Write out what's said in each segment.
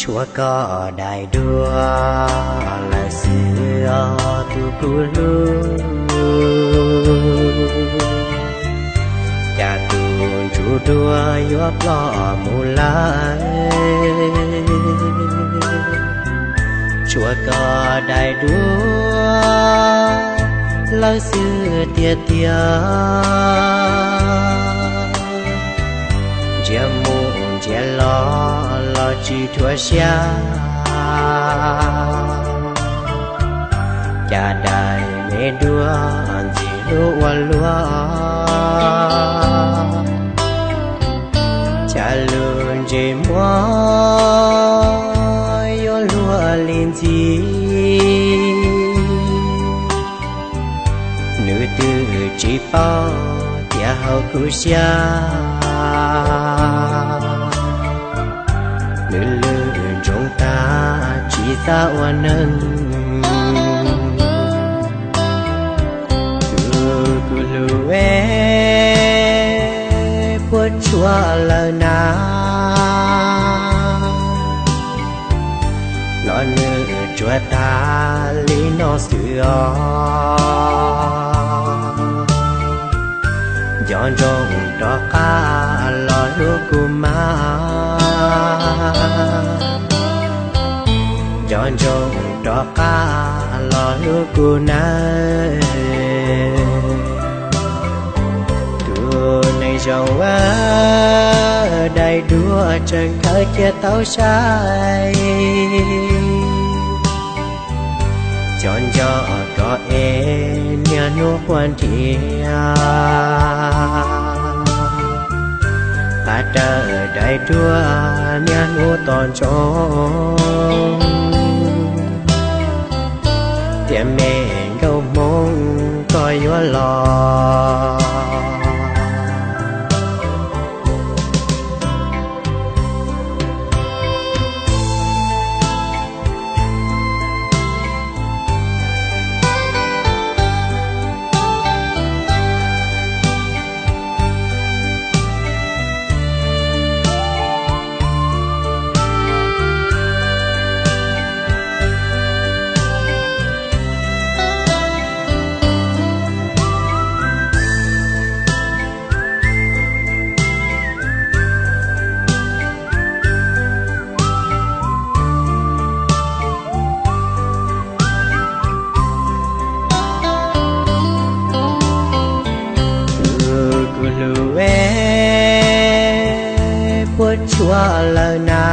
Tshuav koj daim duab lawm xwb os tus kuv hlub, cas tus ntsuj duab yuav ploj mus lawm. Tshuav koj daim duab lawm xwb tiag tiag, ntsia mus ntsia los los tsis dhuav siab, cas daim me duab ntxim hlub ua luaj, cas lub ntsej muag yuav luag li ntxim. Nws twb tsis paub tias hauv kuv siab, nws lwm ntsoov tag tsis xav ua neeg. Tus kuv hlub es, puas tshuav lawm na, los nws tsuas tag li no xwb os. Nco ntsoov rov qab los hlub kuv mas, nco ntsoov rov qab los hlub kuv nawb. Tus neeg zoo, daim duab tseem khaws cia tau sai, cov nco koj es niaj hnub quaj nrhiav, pab rawm daim duab niaj hnub tos ntsoov, tias me nkauj hmoob koj yuav los. Tus kuv hlub es, puas tshuav lawm na,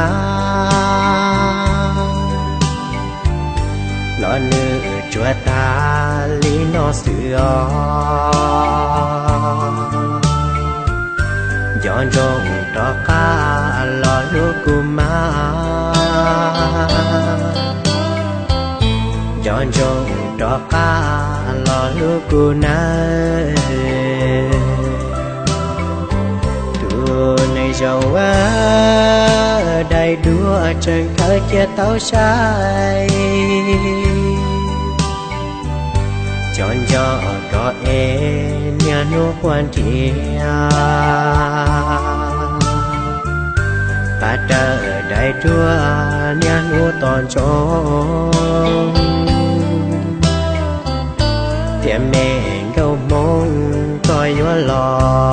los nws tsuas tag li no xwb os. Nco ntsoov rov qab los hlub kuv mas, nco ntsoov rov qab los hlub kuv nawb. Tus neeg zoo, daim duab tseem khaws cia tau sai, cov nco koj es niaj hnub quaj nrhiav, pab rawm daim duab niaj hnub tos ntsoov, tias me nkauj hmoob koj yuav los.